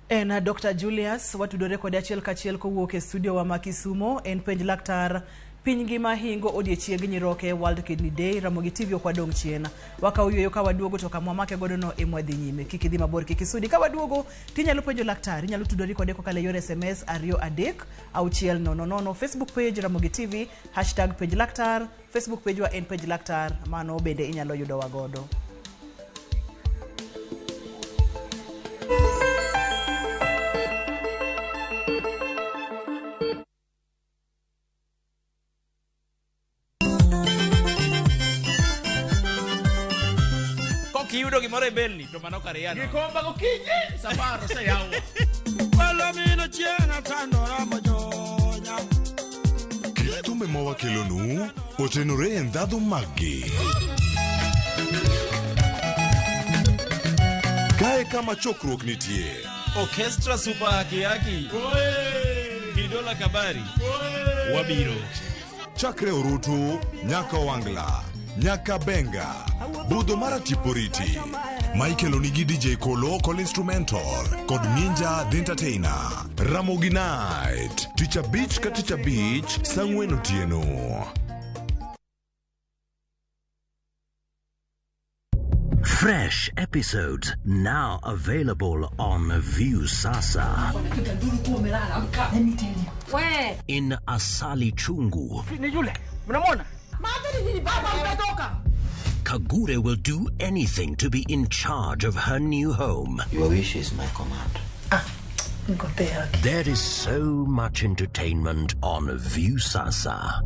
En Dr. Julius, watudore kode achiel kachiel kowuok e studio wa ma Kisumo. En penj laktar. Piny ngima hingo odiechieng nyiroke World Kidney Day, Ramogi TV ok wadong' chien. Wakawo yueyo ka waduogo to kama wamake godo no ema wadhi nyime. Kik idhi mabor, kik isudi. Ka waduogo tinyalo penjo laktar, inyalo tudori kode kokalo e yor SMS 2 3 6 0 0, Facebook page Ramogi TV, hashtag penj laktar, Facebook page wa en penj laktar, mano bende inyalo yudowa godo. Kok iyudo gimoro e belni to mano kar yano. Gikomba gokinyi safar oseyawo. Palomino chieng' atandora mojonya. Kit thumbe ma wakelonu otenore e ndhadhu maggi. Kae kama chokruok nitie. Orchestra Super Haki Haki. Kidola Kabari. Wabiro. Chakre Orutu, nyaka Owangla, nyaka Benga, budho mar Atiporiti. Michael onigi DJ Kolo Kol Instrumental kod Ninja The Entertainer. Ramogi Night, tich abich ka tich abich, saa ang'wen otieno. Fresh episodes now available on Viusasa. In Asali Chungu, Ni yule. Mnamwona? Kagure will do anything to be in charge of her new home. Your wish is my command. There is so much entertainment on Viusasa.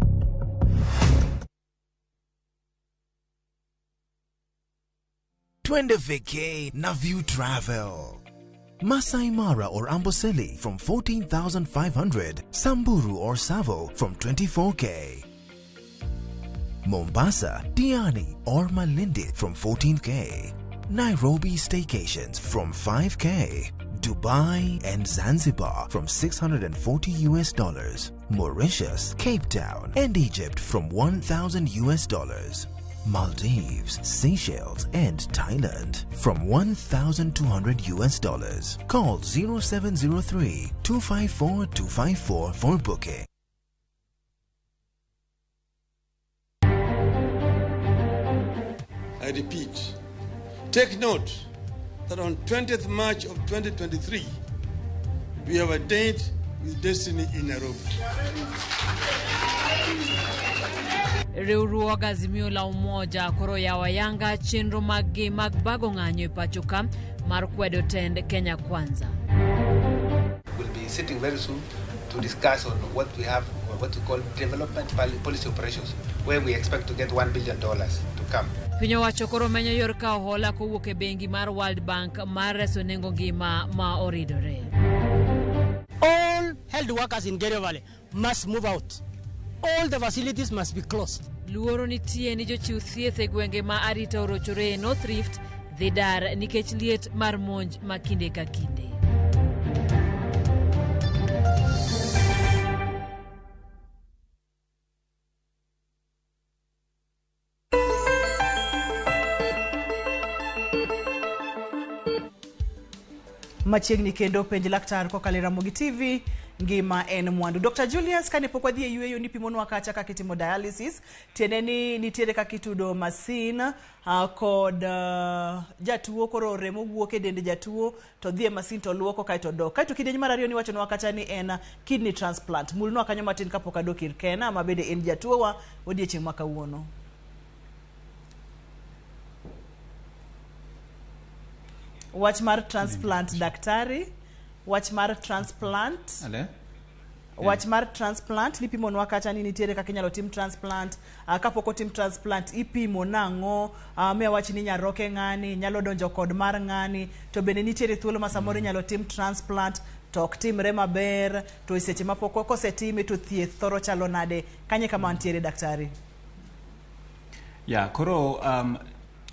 Twende vacay na View Travel. Masai Mara or Amboseli from 14,500, Samburu or Savo from 24K. Mombasa, Diani or Malindi from 14K. Nairobi staycations from 5K. Dubai and Zanzibar from 640 US dollars. Mauritius, Cape Town and Egypt from 1000 US dollars. Maldives, Seychelles and Thailand from 1200 US dollars. Call 0703 254 254 for booking. I repeat, take note that on 20th March of 2023, we have a date with destiny in Nairobi. Riwruog Azimio la Umoja koro yawo ayanga chenro maggi mag bago ng'anyo e pacho ka mar kwedo tend Kenya Kwanza. We'll be sitting very soon to discuss on what we have, or what we call development policy operations, where we expect to get $1 billion to come. Piny owacho koro menyo yor kawo hola kowuok e bengi mar World Bank mar reso nengo ngima ma oridore. All health workers in Kerio Valley must move out. All the facilities must be closed. Luoro nitie ni jochiw thieth e gwenge ma arita orochore e North Rift dhi dar nikech liet mar monj ma kinde ka kinde. Machiegni kendo penj laktar kokalo e Ramogi TV, ngima en mwandu. Dr. Julius, kane pok wadhi e yueyo nipimonwa kacha kaka itimo dialysis, tiende ni nitiere kaka itudo masin kod jatuo, koro remo wuok e dend jatuo to dhi e masin to luoko kaeto dok. Kaeto kidieny mar ariyo niwachonwa kacha ni en kidney transplant. Mulnwa kanyo matin kapok adok ir Kena ma bende en jatuowa odiechieng' ma kawuono. Wach mar transplant, daktari, wach mar transplant. Ale? Wach mar transplant nipimonwa kacha ni nitiere kaka inyalo tim transplant. Kapok otim transplant ipimo nang'o? Mi awach ni nyaroke ng'ani nyalo donjo kod mar ng'ani, to bende nitiere thuolo ma samoro inyalo tim transplant to ok timre maber, to e seche mapok kosetime to thieth thoro chalo nade? Kanye kama ntiere, daktari? Ya, koro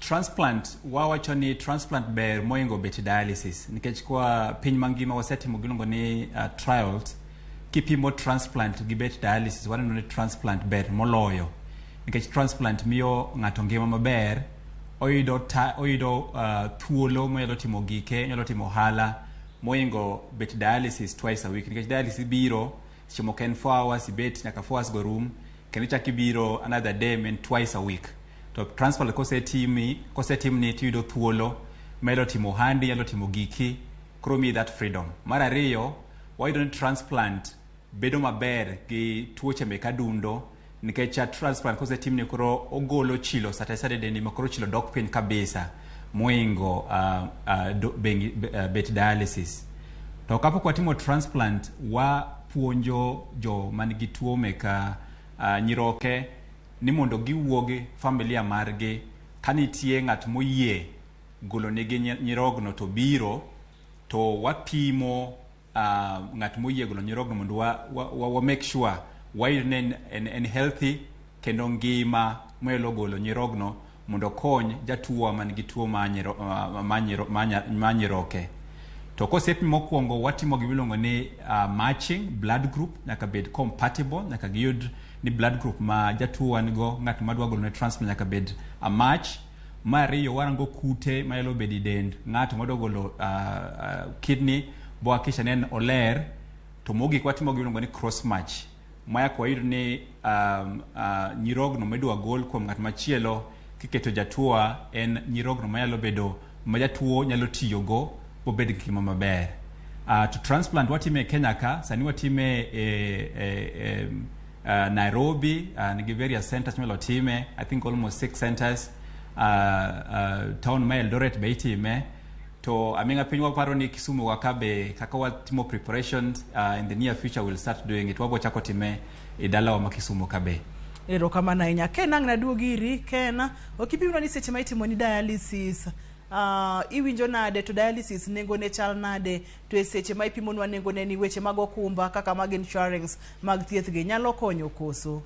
transplant, wawacho ni transplant ber moingo bet dialysis nikech kwa piny mangima wasetimo giluongo ni trials. Kipimo transplant gi bet dialysis, waneno ni transplant ber moloyo nikech transplant miyo ng'ato ngima maber, oyudo thuolo monyalo timo gike, onyalo timo ohala moingo bet dialysis twice a week, nikech dialysis biro seche moko en 4 hours, ibet nyaka 4 hours go rum. Kendo ichak ibiro another day mean twice a week. To transplant kosetimi, kosetimni tiyudo thuolo ma timo ohandi, nyalo timo giki, koro miyi that freedom. Mar ariyo, wayudo ni transplant bedo maber gi tuoche mek adundo nikech a transplant kosetimni koro ogolo chilo sate sate dendi ma koro chilo dok piny kabisa moingo bet dialysis. To kapok watimo transplant, wapuonjo jo man gi tuo mek nyiroke ni mondo giwuogi familia margi ka nitie ng'at moyie golo negi nyirogno to biro to wapimo ng'at moyie golo nyirogno mondo wa make sure wayudo ni en healthy kendo ngima monyalo golo nyirogno mondo okony jatuo man gi tuo ma nyiroke. To kosepim mokwongo watimo gimiluongo ni matching blood group nyaka bed compatible nyaka giyud ni blood group ma jatuo wan go ng'at madwa golo ne transplant nyaka bed a match. Mar ariyo warango kute manyalo bedo e dend ng'ato madwa golo kidney bo hakikisha ni en oler. To mogik watimo gimiluongo ni cross match maya wayudo ni nyirogno midwa gol kuom ng'at machielo kiketo jatuo en nyirogno manyalo bedo ma jatuo nyalo tiyogo bobed gi ngima maber. To transplant watime e Kenya ka sani watime e Nairobi nigi various centers minyalo time, I think almost 6 centers. Town ma Eldoret be itime to aming'a piny waparo ni Kisumu wa ka be kaka watimo preparations in the near future we'll start doing it wabo chako time e dalawa ma Kisumu ka be. Erokamano ahinya. Ken ang' naduog iri, Ken, ok ipimnwa ni seche ma itimo ni dialysis, iwinjo nade to dialysis nengone chal nade to e seche ma ipimonwa nengone ni weche mag okumba kaka mag insurance mag thieth gi nyalo konyo koso?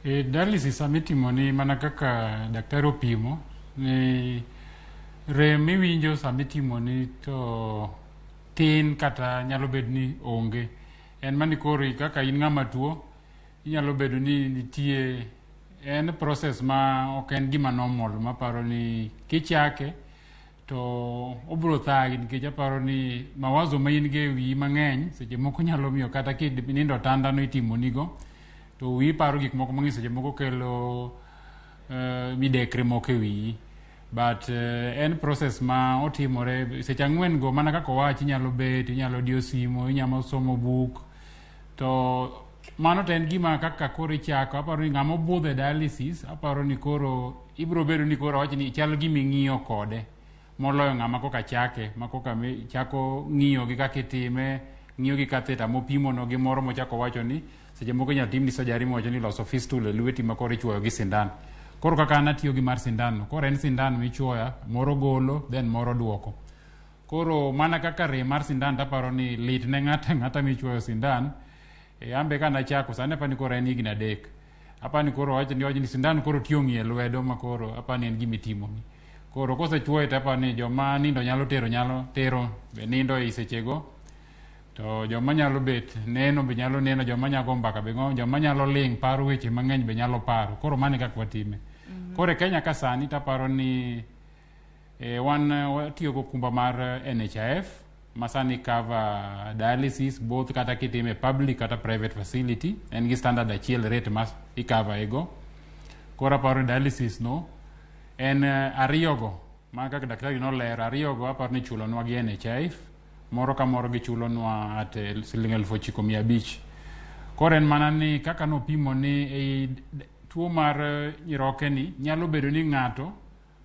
E dialysis sama itimo ni mana kaka daktari opimo ni rem miwinjo sama itimo ni to tin kata nyalo bedo ni onge. En mani koro kaka in ng'ama tuo inyalo bedo ni nitie en process ma ok en gima normal maparo ni kichake to obiro thagi nikech aparo ni mawazo ma in go e wiyi mang'eny seche moko nyalo miyo kata kinindo otanda no itimonigo to wiyi paro gik moko mang'eny seche moko kelo midekre moko e wiyi but en process ma otimore seche ang'wen go mana kaka owachi inyalo bet inyalo diyo simo inyalo somo buk to mano to en gima kaka koro ichako aparo ni ng'ama obudho e dialysis aparo ni koro ibiro bedo ni koro awach ni chal gima ing'iyo kode moloyo ng'ama koka chake ma koka chako ng'iyo gi kaka itime ng'iyo gi catheter mopimono gi moro mochako wacho ni seche moko inyalo timni surgery miwacho ni loso fistula e lweti ma koro ichuoyo gi sindan. Koro kaka an atiyo gi mar sindan no koro en sindan michuoya moro golo then moro duoko. Koro mana kaka rem mar sindan taparo ni lit ne ng'ato ang'ata michuoyo sindan e ambe ka nachako sani apani koro en higni 3 apani koro wach ni sindan koro tiong'i e lwedo ma koro apani en gima itimoni. Koro kosechuoye to apani joma nindo nyalo tero be nindo e sechego to joma nyalo bet neno be nyalo neno joma nyalo go mbaka be go joma nyalo ling' paro weche mang'eny be nyalo paro koro mano e kaka watime. Koro e Kenya ka sani taparo ni wan watiyo gokumba mar NHIF ma sani cover dialysis both kata kitime public kata private facility en gi standard achiel rate ma i-cover ego. Koro aparo ni dialysis no en ariyogo ma kaka daktari nolero ariyogo aparo ni ichulonwa gi NHIF moro ka moro gichulonwa at siling 9,500. Koro en mana ni kaka nopimo ni ei tuo mar nyiroke ni nyalo bedo ni ng'ato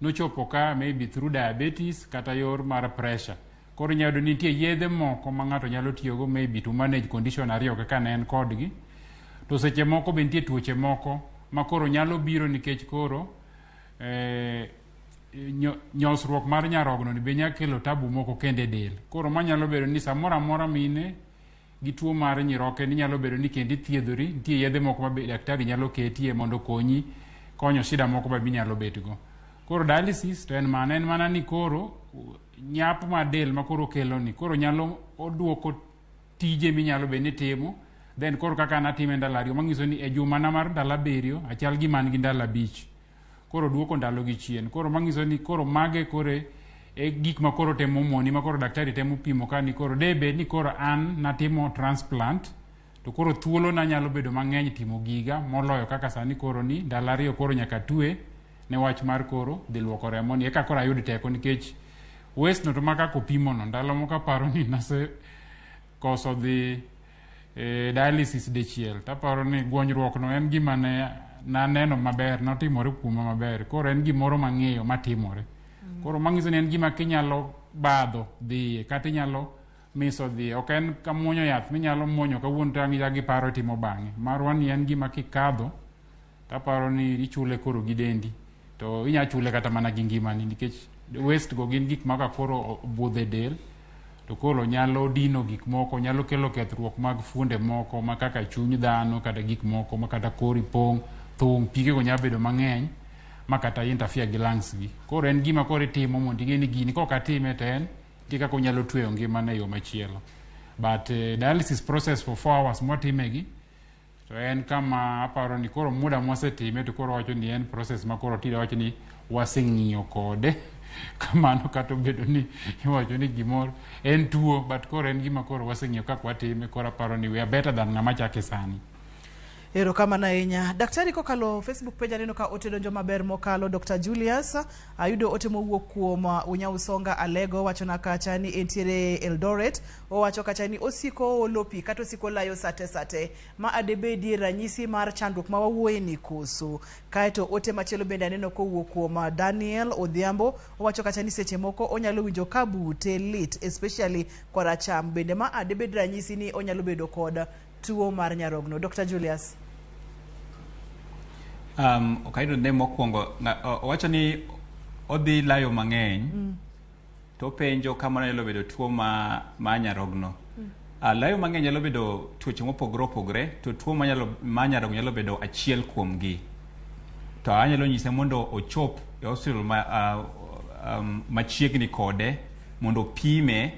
nochopo ka maybe through diabetes kata yor mar pressure. Koro inyalo yudo ni nitie yedhe moko ma ng'ato nyalo tiyogo maybe to manage condition ariyo kaka ne en kodgi. To seche moko be nitie tuoche moko ma koro nyalo biro nikech koro nyosruok mar nyarogno ni be nyalo kelo tabu moko kendo e del. Koro manyalo bedo ni samoro amora mine gi tuo mar nyiroke ni nyalo bedo ni kendo ithiedhori nitie yedhe moko ma be daktari nyalo ketie mondo okonyi konyo shida moko ma binyalo betgo. Koro dialysis to en mana ni koro nyap mar del ma koro kelo ni koro nyalo oduoko tije minyalo bed ni timo then koro kaka an atime ndalo 2 manyiso ni e jumana mar ndalo 7 achal gima an gi ndalo 5 koro duoko ndalo gi chien koro manyiso ni koro mage kore e gik ma koro temo moni ma koro daktari temo pimo ka ni koro de bed ni koro an natimo transplant To koro thuolo na nyalo bedo mang'eny timo giga moloyo kaka sani koro ni ndalo 2 koro nyaka twe ne wach mar koro dhi luoko remo ni eka koro ayud teko, nikech waste no to ma kaka opimo no ndalo moko aparo ni nase koso dhi dialysis dichiel, taparo ni gwonyruok no en gima ne naneno maber, notimore kuoma maber. Koro en gimoro mang'eyo matimore. Koro manyiso ni en gima kinyalo badho dhiye kata inyalo miso dhiye, ok en kamuonyo yath minyalo muonyo kawuono to ang' ichako iparo timo bang'e. Marwa ni en gima kikadho taparo ni ichule koro gi dendi, to inya chule kata mana gi ngimani, nikech waste go gin gik ma ka koro obudho e del to koro nyalo dino gik moko, nyalo kelo kethruok mag fuonde moko ma kaka chuny dhano kata gik moko ma kata kori pong', thung', pigego nyalo bedo mang'eny ma kata interfere gi lungs gi. Koro en gima koro itimo mondo ing'e ni gini kok atime to en nitie kaka onyalo tweyo ngimane e yo machielo. But dialysis process for 4 hours mwatimegi to en kama aparo ni koro muda mwasetime to koro wacho ni en process ma koro tinde wacho ni waseng'iyo kode. Kamano kata obedo ni iwacho ni gimoro en tuo, but koro en gima koro waseng'iyo kaka watime, koro aparo ni we are better than ng'ama chake sani. Erokamano ahinya. Daktari, kokalo Facebook page aneno ka ote donjo maber mokalo. Dr. Julius, ayudo ote mowuok kuom Unya Usonga Alego, wachona kacha ni entiere Eldoret. Owacho kacha ni osiko olo pi kata osiko layo sate sate. Ma adebedie ranyisi mar chandruok ma wawuoye ni koso. Kaeto ote machielo bende aneno kowuok kuom Daniel Odhiambo, owacho kacha ni seche moko onyalo winjo ka bute lit, especially koracham. Bende ma adebed ranyisi ni onyalo bedo kod tuo mar nyarogno. Dr. Julius. Ok ayudo ne mokwongo, owacho ni odhi layo mang'eny, to openjo kama nyalo bedo tuo ma nyarogno. Layo mang'eny nyalo bedo tuoche mopogore opogore, to tuo ma nyarogno nyalo bedo achiel kuomgi. To anyalo nyise mondo ochop e hospital machiegni kode mondo opime,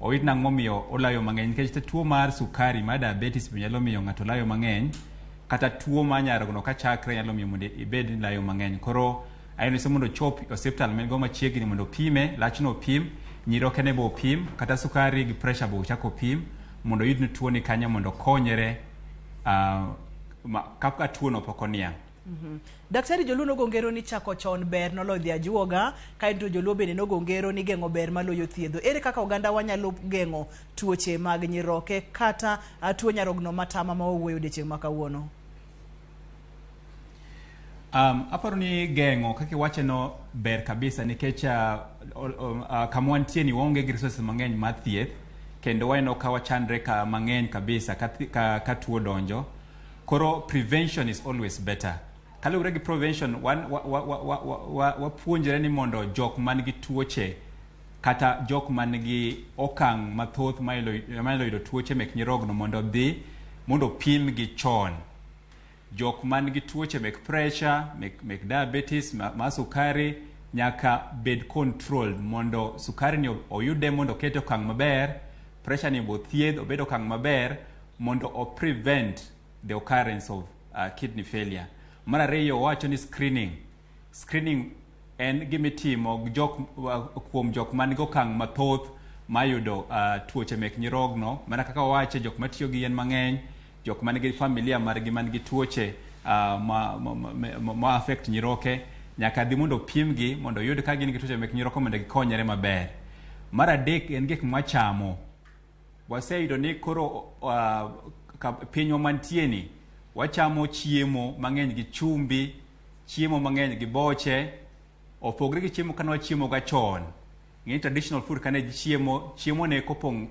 oyud nang'o momiyo olayo mang'eny, nikech tuo mar sukari mar diabetes be nyalo miyo ng'ato layo mang'eny, kata tuo mar nyarogno kachakre nyalo miyo mondo ibed ni layo mang'eny. Koro anyise mondo ochop e osiptal man go machiegni mondo opime, lachno opim, nyirokene be opim, kata sukari gi pressure be ochak opim, mondo oyud ni tuo ni kanyo mondo okonyre kaka tuo no pok oniang'. Daktari, joluo nogo ngero ni chako chon ber noloyo dhi ajuoga, kaeto joluo bende nogo ngero ni geng'o ber maloyo thiedho. Ere kaka oganda wanyalo geng'o tuoche mag nyiroke kata tuo nyarogno matama ma wawuoyo odiechieng' ma kawuono? Aparo ni geng'o kaka iwache no ber kabisa, nikech kama wantie ni waonge gi resources mang'eny mar thieth, kendo waneno ka wachandre ka mang'eny kabisa ka tuo donjo. Koro prevention is always better. Kaluwore gi prevention, wapuonjre ni mondo jok man gi tuoche kata jok man gi okang' mathoth manyalo yudo tuoche mek nyirogno mondo odhi mondo opimgi chon. Jok man gi tuoche mek pressure, mek diabetes, ma sukari nyaka bed controlled mondo sukari ni oyude mondo okete okang' maber, pressure ni bo thiedh obed okang' maber mondo o prevent the occurrence of kidney failure. Mar ariyo wacho ni screening. Screening en gimitimo kuom jok man gi okang' mathoth mayudo tuoche mek nyirogno, mana kaka wawache jok matiyo gi yien mang'eny, jok man gi familia margi man gi tuoche ma affect nyiroke, nyaka dhi mondo opimgi mondo oyud ka gin gi tuoche mek nyiroke mondo gikonyre maber. Mar adek en gik mwachamo. Waseyudo ni koro pinywa mantie ni wachamo chiemo mang'eny gi chumbi, chiemo mang'eny gi boche, opogre gi chiemo kane wachiemo ga chon. Ng'eny traditional food kane ji chiemo, chiemo ne kopong'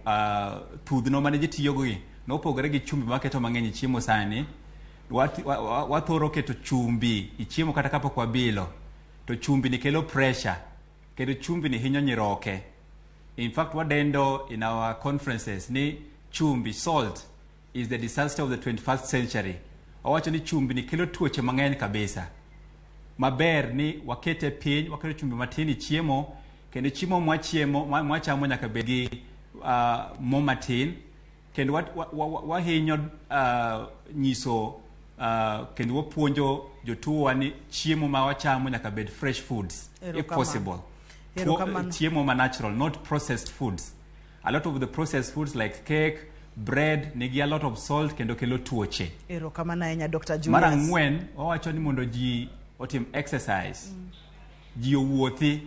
thudhno mane ji tiyogo gi nopogore gi chumbi maketo mang'eny e chiemo sani. Wathoro keto chumbi e chiemo kata kapok wabilo, to chumbi ni kelo pressure, kendo chumbi ni hinyo nyiroke. In fact, wadendo in our conferences ni chumbi, salt, is the disaster of the 21st century. Owacho ni chumbi ni kelo tuoche mang'eny kabisa. Maber ni wakete piny, waketo chumbi matin e chiemo, kendo chiemo mwachiemo, mwachamo nyaka bed gi mo matin, kendo wahinyo nyiso kendo wapuonjo jotuowa ni chiemo ma wachamo nyaka bed fresh foods, if possible. Chiemo ma natural, not processed foods. A lot of the processed foods like cake, Bread nigi a lot of salt kendo kelo tuoche. Erokamano ahinya, Dr. Julius. Mar ang'wen, wawacho ni mondo ji otim exercise. Ji owuothi.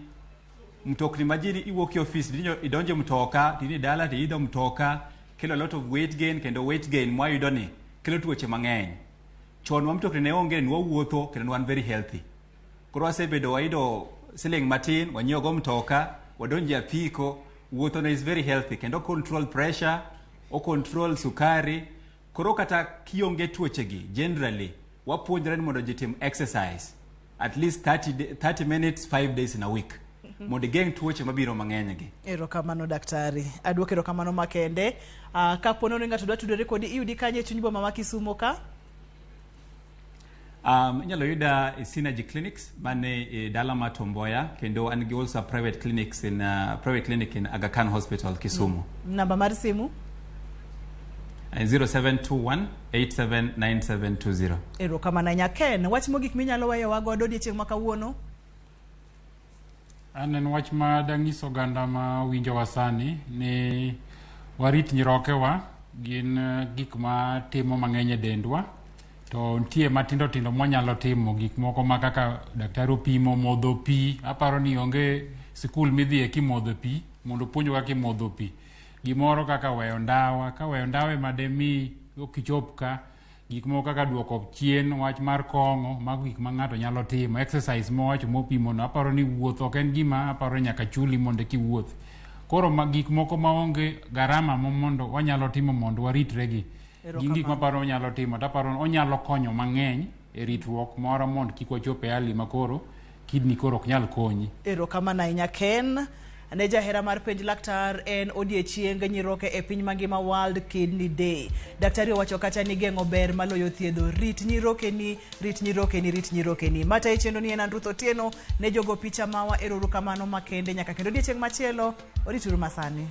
Mtokni ma ji iwuok e ofis, idonjo e mtoka, tidhi dala tiidho mtoka, kelo a lot of weight gain, kendo weight gain mwayudo ni kelo tuoche mang'eny. Chon wa mtokni ne onge, ne wawuotho kendo ne wan very healthy. Koro wasebedo wayudo siling matin, wanyiewo go mtoka, wadonjo e apiko, wuotho no is very healthy kendo control pressure, o control sukari. Koro kata kionge tuochegi, generally wapuonjre ni mondo ji tim exercise at least 30 minutes 5 days in a week mondo igeng' tuoche mabiro mang'eny gi. Erokamano, daktari. Aduoko erokamano makende. Kapo ni ng'ato dwa tudore kodi, iyudi kanye e chuny boma ma Kisumo ka? Inyalo yuda e Synergy Clinics mane e dala ma Tom Mboya, kendo an gi also private clinics in private clinic in Aga Khan Hospital, Kisumu. Namba mar simu? 0721 879720. Erokamano ahinya. Ken, wach mogik minyalo weyowa godo odiechieng' ma kawuono? An en wach ma dang'is oganda ma winjowa sani ni warit nyirokewa, gin gik ma timo mang'eny e dendwa, to nitie matindo tindo mwanyalo timo, gik moko ma kaka daktari opimo modho pi. Aparo ni onge sikul midhiye kimodho pi mondo opuonjwa kaka imodho pi. Gimoro kaka weyo ndawa, ka weyo ndawa ema demi ok ichop ka, gik moko kaka duoko chien wach mar kong'o, mago gik ma ng'ato nyalo timo. Exercise mowacho mopimo no, aparo ni wuoth ok en gima aparo ni nyaka chuli mondo eka iwuoth. Koro ma gik moko maonge garama mo mondo wanyalo timo mondo waritre gi. Gin gik maparo onyalo timo, to aparo ni onyalo konyo mang'eny e ritruok moro mondo kik wachop e hali ma koro kidney koro ok nyal konyi. Erokamano ahinya, Ken. Ne jahera mar Penj Laktar, en odiechieng nyiroke e piny mangima, World Kidney Day. Daktari owacho kacha ni geng'o ber maloyo thiedho. Rit nyirokeni, rit nyirokeni, rit nyirokeni. Matayi chenro ni en an Ruth Otieno, ne jogo picha mawa, erouru kamano makende nyaka kendo odiechieng' machielo, orituru masani.